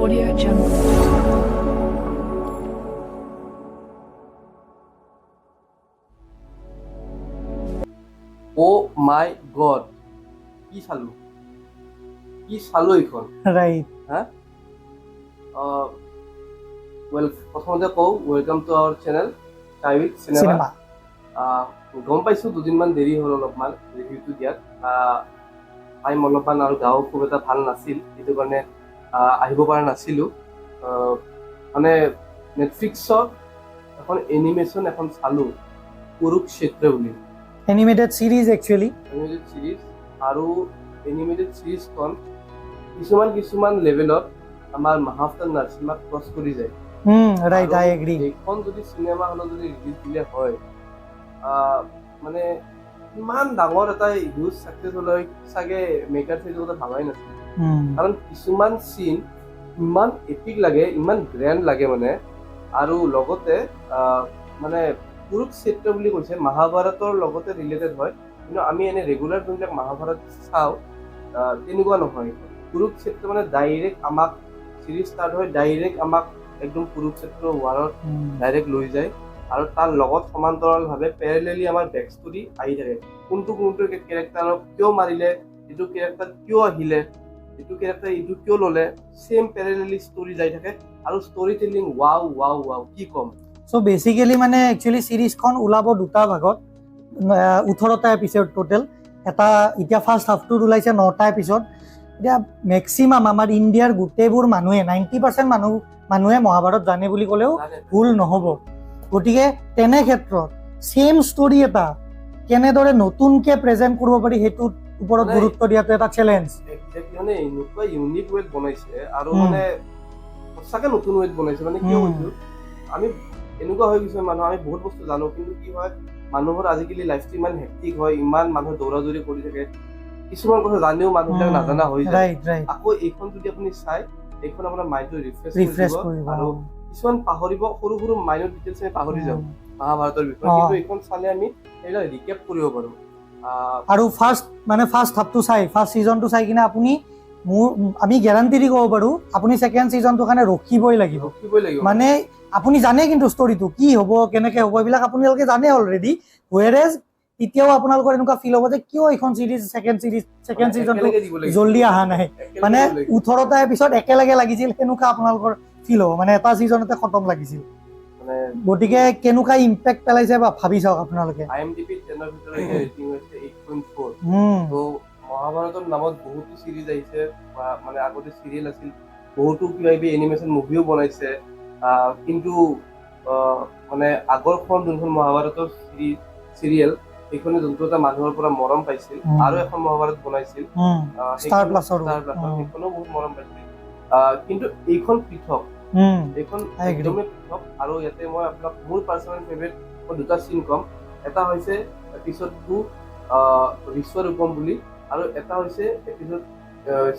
Audio Jungle. Oh my god, কি চালো, কি চালো এইখন! ৰাইট। হা, ৱেল, প্ৰথমতে কওঁ, welcome to our channel টাইউইথ cinema. Cinema. গম পাইছোঁ, দুদিনমান দেৰি হ'ল অলপমান ৰিভিউটো দিয়াত। টাইম অলপমান আৰু গাও খুব এটা ভাল নাছিল, সেইটো কাৰণে আহিব পৰা নাছিলোঁ। মানে নেটফ্লিক্সত এখন এনিমেশ্যন এখন চালোঁ, কুৰুক্ষেত্ৰ বুলি। Animated series actually. Animated series, আৰু এনিমেটেড চিৰিজখন কিছুমান কিছুমান লেভেলত আমাৰ মহাৱতাৰ নৰসিম্হাক ক্ৰছ কৰি যায়। ৰাইট, আৰু I agree. এইখন যদি চিনেমা হলত যদি ৰিলিজ দিলে হয়, মানে ইমান ডাঙৰ এটা হিউজ ছাকচেছ হ'লে চাগে মেকাৰ সেইটো কথা ভাবাই নাছিল, কাৰণ কিছুমান চিন ইমান এপিক লাগে, ইমান গ্ৰেণ্ড লাগে মানে। আৰু লগতে মানে কুৰুক্ষেত্ৰ বুলি কৈছে, মহাভাৰতৰ লগতে ৰিলেটেড হয়, কিন্তু আমি এনে ৰেগুলাৰ যোনবিলাক মহাভাৰত চাওঁ, তেনেকুৱা নহয় এইখন। কুৰুক্ষেত্ৰ মানে ডাইৰেক্ট আমাক চিৰিজ ষ্টাৰ্ট হয়, ডাইৰেক্ট আমাক একদম কুৰুক্ষেত্ৰ ৱাৰত ডাইৰেক্ট লৈ যায় আৰু তাৰ লগত সমান্তৰালভাৱে পেৰেলেলি আমাৰ বেক ষ্টৰী আহি থাকে। কোনটো কোনটো কেৰেক্টাৰক কিয় মাৰিলে, এইটো কেৰেক্টাৰ কিয় আহিলে, এইটো কেৰেক্টাৰ এইটো কিয় ল'লে, ছেম পেৰেলেলি ষ্টৰী যাই থাকে। আৰু story telling, wow wow wow, কি ক'ম! চ' বেচিকেলি মানে একচুৱেলি চিৰিজখন ওলাব দুটা ভাগত, 18টা এপিছড টোটেল। এটা এতিয়া ফাৰ্ষ্ট হাফটোত ওলাইছে নটা এপিছড। এতিয়া মেক্সিমাম আমাৰ ইণ্ডিয়াৰ গোটেইবোৰ মানুহে, 90% মানুহে মহাভাৰত জানে বুলি ক'লেও ভুল নহ'ব। গতিকে তেনে ক্ষেত্ৰত ছেইম ষ্টৰী এটা কেনেদৰে নতুনকৈ প্ৰেজেণ্ট কৰিব পাৰি, সেইটোৰ ওপৰত গুৰুত্ব দিয়াটো এটা চেলেঞ্জ। একজেক্টলি, মানে এনেকুৱা ইউনিক ৱেত বনাইছে আৰু মানে সঁচাকে নতুন ৱেত বনাইছে। মানে কিয় কৈছো, আমি এনেকুৱা হৈ গৈছে মানুহ, আমি বহুত বস্তু জানো, কিন্তু কি হয়, মানুহৰ আজিকালি লাইফটো ইমান হেক্টিক হয়, ইমান মানুহ দৌৰা দৌৰি কৰি থাকে, কিছুমান কথা জানিও মানুহবিলাক নাজানা হৈ যায়। ৰাইট ৰাইট আকৌ এইখন যদি আপুনি চাই, এইখন আপোনাৰ মাইণ্ডটো ৰিফ্ৰেছ ৰিফ্ৰেছ কৰিব কৰিব। আৰু কিছুমান পাহৰিব, সৰু সৰু মাইনৰ ডিটেইলছ আমি পাহৰি যাওঁ মহাভাৰতৰ বিষয়ে, কিন্তু এইখন চালে আমি সেইবিলাক ৰিকেপ কৰিব পাৰো। আৰু ফাৰ্ষ্ট মানে ফাৰ্ষ্ট হাফটো চাই, ফাৰ্ষ্ট ছিজনটো চাই কিনে আপুনি, আমি গেৰাণ্টি দি ক'ব পাৰোঁ, আপুনি ছেকেণ্ড ছিজনটোৰ কাৰণে ৰখিবই লাগিব। ৰখিবই লাগিব। মানে আপুনি জানে কিন্তু ষ্টৰিটো কি হ'ব, কেনেকে হ'ব, এইবিলাক আপোনালোকে জানে অলৰেডি। ৱেৰেজ তেতিয়াও আপোনালোকৰ এনেকুৱা ফিল হ'ব যে কিয় এইখন চিৰিজ ছেকেণ্ড চিৰিজ ছেকেণ্ড ছিজনটো একেলগে দিব লাগিব। জল্দি অহা নাই। একেলগে মানে দিব লাগিব। 18টা এপিছড একেলগে লাগিছিল, সেনেকুৱা আপোনালোকৰ ফিল হ'ব, মানে এটা ছিজনতে খতম লাগিছিল। মানে গতিকে কেনেকুৱা ইম্পেক্ট পেলাইছে বা ভাবি চাওক আপোনালোকে। আইএমডিবি 10ৰ ভিতৰত এতিয়া ৰেটিং হৈছে 8.4। তো মহাভাৰতৰ নামত বহুতো চিৰিজ আহিছে বা মানে আগতে চিৰিয়েল আছিল, বহুতো কিবা কিবি এনিমেশ্যন মুভিও বনাইছে, কিন্তু মানে আগৰখন যোনখন মহাভাৰতৰ চিৰিয়েল, সেইখনে যোনটো এটা মানুহৰ পৰা মৰম পাইছিল, আৰু এখন মহাভাৰত বনাইছিল ষ্টাৰ প্লাছৰ। ষ্টাৰ প্লাছৰ, সেইখনো বহুত মৰম পাইছিল, কিন্তু এইখন পৃথক। এইখন I agree. একদমেই পৃথক। আৰু ইয়াতে মই আপোনাক মোৰ পাৰ্চনেল ফেভৰেট মই দুটা চিন ক'ম। এটা হৈছে এপিছড 2, বিশ্বৰূপম বুলি, আৰু এটা হৈছে এপিছড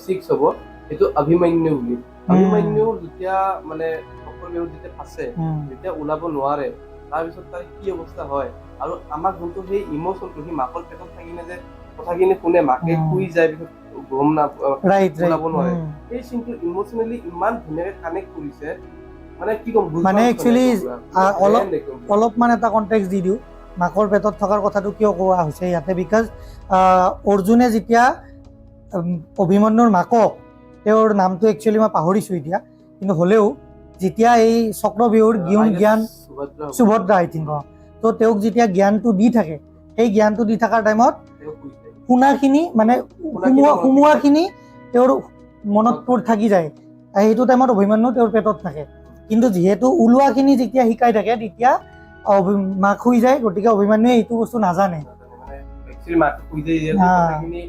6 হ'ব, সেইটো অভিমন্যু বুলি। অভিমন্যু যেতিয়া মানে চক্ৰবেহুত যেতিয়া ফাঁচে, যেতিয়া ওলাব নোৱাৰে, তাৰপিছত তাৰ কি অৱস্থা হয় আৰু আমাক যোনটো সেই ইম'চনটো, সি মাকৰ পেটত থাকিনে যে কথাখিনি শুনে, মাকে শুই যায়, পিছত গম না ৰাইট ৰাইট ওলাব নোৱাৰে। সেই চিনটো ইম'চনেলি ইমান ধুনীয়াকে কানেক্ট কৰিছে, মানে কি ক'ম, goosebumps। মানে মানে actually, একদম পুৰা। Grand একদম। অলপমান এটা কণ্টেক্সট দি দিওঁ, মাকৰ পেটত থকাৰ কথাটো কিয় কোৱা হৈছে ইয়াতে, because অৰ্জুনে যেতিয়া অভিমন্যুৰ মাকক, তেওঁৰ নামটো একচুৱেলি মই পাহৰিছোঁ এতিয়া, কিন্তু হ'লেও যেতিয়া এই চক্ৰবেহুৰ I guess জ্ঞান সুভদ্ৰা হ'ব। সুভদ্ৰা আই থিংক, তো তেওঁক যেতিয়া জ্ঞানটো দি থাকে, সেই জ্ঞানটো দি থকাৰ টাইমত তেওঁ শুই যায়। শুনাখিনি মানে শুনাখিনি মনত সোমোৱাখিনি তেওঁৰ মনত পৰি থাকি যায়। সেইটো টাইমত অভিমন্যু তেওঁৰ পেটত থাকে, কিন্তু যিহেতু ওলোৱাখিনি যেতিয়া শিকাই থাকে, তেতিয়া মাক শুই যায়, গতিকে অভিমন্যুৱে এইটো বস্তু নাজানে। নাজানে, মানে একচুৱেলি মাকে শুই যায় যিহেতু কথাখিনি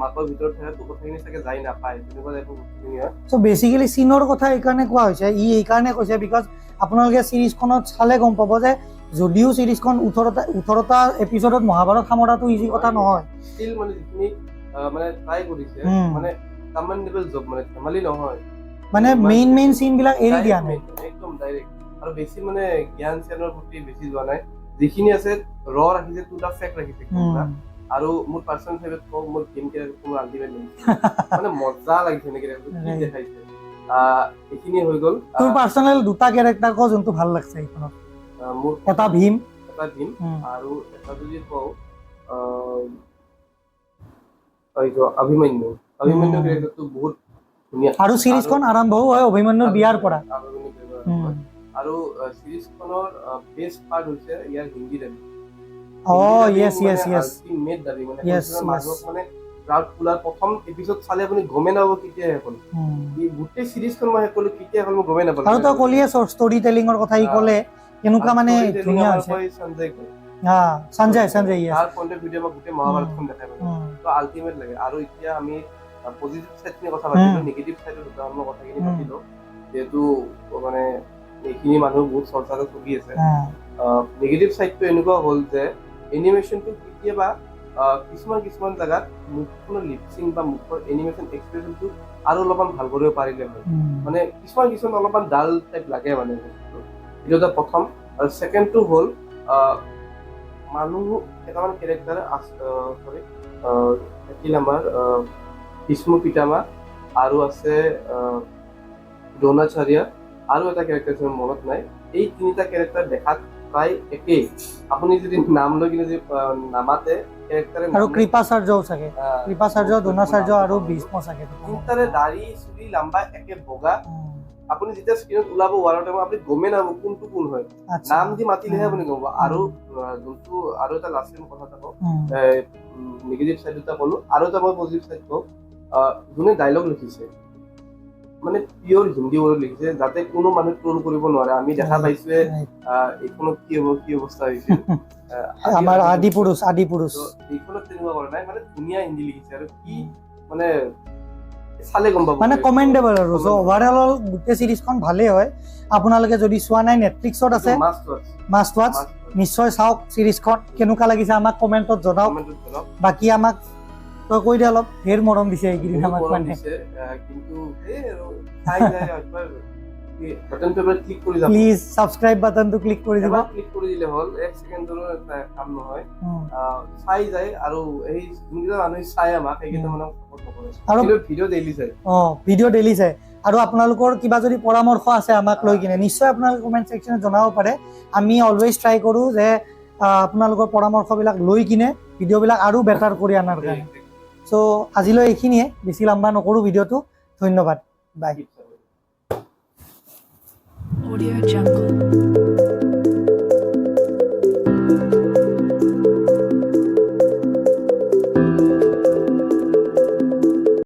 মাকৰ ভিতৰত থাকে, তো কথাখিনি চাগে যাই নাপায়, তেনেকুৱা টাইপৰ বস্তুখিনি হয়। চ' বেচিকেলি চিনৰ কথা এইকাৰণে কোৱা হৈছে, ই এইকাৰণে কৈছে because আপোনালোকে চিৰিজখনত চালে গম পাব যে যদিও চিৰিজখন 18টা এপিছডত মহাভাৰত সামৰাটো ইজি কথা নহয়। ষ্টিল মানে যিখিনি মানে ট্ৰাই কৰিছে, মানে কমেণ্ডেবল জব, মানে ধেমালি নহয়। মানে মেইন মেইন চিনবিলাক এৰি দিয়া নাই। Direct main, একদম ডাইৰেক্ট, আৰু বেছি মানে জ্ঞান চ্যানৰ প্ৰতি বেছি যোৱা নাই, যিখিনি আছে ৰ ৰাখিছে, টু the fact ৰাখিছে একদম পুৰা। আৰু মোৰ পাৰ্চনেল ফেভৰেট কওঁ, মোৰ ভীম কেৰেক্টাৰটো মোৰ আল্টিমেট লাগিছে, মানে মজা লাগিছে এনেকে কি দেখাইছে। এইখিনি হৈ গ'ল। তোৰ পাৰ্চনেল দুটা কেৰেক্টাৰ ক, যোনটো ভাল লাগছে এইখনত। মোৰ এটা ভীম। এটা ভীম আৰু এটা যদি কওঁ, এইটো অভিমন্যু। অভিমন্যু কেৰেক্টাৰটো বহুত ধুনীয়া। আৰু চিৰিজখন আৰম্ভও হয় অভিমন্যুৰ বিয়াৰ পৰা। অভিমন্যুৰ বিয়াৰ পৰা। আৰু চিৰিজখনৰ বেষ্ট পাৰ্ট হৈছে ইয়াৰ হিন্দী ডাবিং। অ য়েছ য়েছ য়েছ আল্টিমেট ডাবিং মানে মানুহক মানে ক্ৰাউড পুলাৰ। প্ৰথম এপিছড চালে আপুনি গমেই নাপাব কেতিয়া শেষ হ'ল। ই গোটেই চিৰিজখন মই শেষ কৰিলো, কেতিয়া হ'ল মই গমেই নাপালো। আৰু তই ক'লিয়ে ষ্টৰি টেলিঙৰ কথা, ই ক'লে কেনেকুৱা মানে ধুনীয়া হৈছে। কয় সঞ্জয় কয়। হা, সঞ্জয়, সঞ্জয়, য়েছ। তাৰ পইণ্ট অফ ভিউ আমাক গোটেই মহাভাৰতখন দেখাই মানে তো আল্টিমেট লাগে। আৰু এতিয়া আমি পজিটিভ চাইডখিনি কথা পাতিলো, নিগেটিভ চাইডৰ দুটামান কথাখিনি পাতিলো, যিহেতু মানে এইখিনি মানুহ বহুত চৰ্চাতে চলি আছে। নিগেটিভ চাইডটো এনেকুৱা হ'ল যে এনিমেশ্যনটো কেতিয়াবা কিছুমান কিছুমান জেগাত মুখখনৰ লিপচিং বা মুখৰ এনিমেশ্যন এক্সপ্ৰেছনটো আৰু অলপমান ভাল কৰিব পাৰিলে হয়। মানে কিছুমান কিছুমান অলপমান ডাল টাইপ লাগে মানে বস্তুটো। এইটো এটা প্ৰথম। আৰু ছেকেণ্ডটো হ'ল মানুহ কেইটামান কেৰেক্টাৰ, চৰি, থাকিল আমাৰ ভীষ্ম পিতামা আৰু আছে দ্ৰোণাচাৰ্য আৰু এটা কেৰেক্টাৰ আছে, মোৰ মনত নাই। এই তিনিটা কেৰেক্টাৰ দেখাত প্ৰায় একেই। আপুনি যদি নাম লৈ কিনে যদি নামাতে কেৰেক্টাৰে। আৰু কৃপাচাৰ্যও চাগে, কৃপাচাৰ্য, দ্ৰোণাচাৰ্য আৰু ভীষ্ম চাগে। তিনিটাৰে দাড়ি চুলি লাম্বা একে, বগা। আপুনি যেতিয়া স্ক্ৰীণত ওলাব ৱাৰৰ টাইমত, আপুনি গমেই নাপাব কোনটো কোন হয়। নাম দি মাতিলেহে আপুনি গম পাব। আৰু যোনটো আৰু এটা লাষ্ট কথা এটা কওঁ, নিগেটিভ চাইড দুটা ক'লো, আৰু এটা মই পজিটিভ চাইড কওঁ। যোনে ডাইলগ লিখিছে মানে পিয়ৰ হিন্দী ৱৰ্ড লিখিছে, যাতে কোনো মানুহে ট্ৰল কৰিব নোৱাৰে। আমি দেখা পাইছোৱে এইখনত কি হ'ব, কি অৱস্থা হৈছিল। আমাৰ আদি পুৰুষ, আদি পুৰুষ। তো এইখনত তেনেকুৱা কৰা নাই, মানে ধুনীয়া হিন্দী লিখিছে আৰু কি মানে চালে গম পাব। মানে কমেণ্ডেবল আৰু চ' অভাৰঅল গোটেই চিৰিজখন ভালেই হয়। আপোনালোকে যদি চোৱা নাই, নেটফ্লিক্সত আছে। Must watch. Must watch. নিশ্চয় চাওক চিৰিজখন। কেনেকুৱা লাগিছে আমাক কমেণ্টত জনাওক। বাকী আমাক তই কৈ দে অলপ, ধেৰ মৰম দিছে এইকেইদিন আমাক মানে। দিছে, কিন্তু সেই আৰু চাই যায় একবাৰ বাটনটো এবাৰ ক্লিক কৰি যাব। প্লিজ ছাবস্ক্ৰাইব বাটনটো ক্লিক কৰি দিব। এবাৰ ক্লিক কৰি দিলে হ'ল, এক ছেকেণ্ডৰো এটা কাম নহয়। চাই যায় আৰু এই যোনকেইটা মানুহে চাই আমাক, সেইকেইটা মানে ছাপোৰ্ট নকৰে আৰু কিন্তু ভিডিঅ' ডেইলি চাই। অঁ, ভিডিঅ' ডেইলি চাই। আৰু আপোনালোকৰ কিবা যদি পৰামৰ্শ আছে আমাক লৈ কিনে, নিশ্চয় আপোনালোকে কমেণ্ট ছেকশ্যনত জনাব পাৰে। আমি অলৱেজ ট্ৰাই কৰোঁ যে আপোনালোকৰ পৰামৰ্শবিলাক লৈ কিনে ভিডিঅ'বিলাক আৰু বেটাৰ কৰি অনাৰ কাৰণে। চ' আজিলৈ এইখিনিয়ে, বেছি লম্বা নকৰোঁ ভিডিঅ'টো। ধন্যবাদ, বাই। Keep supporting. Audio Jungle.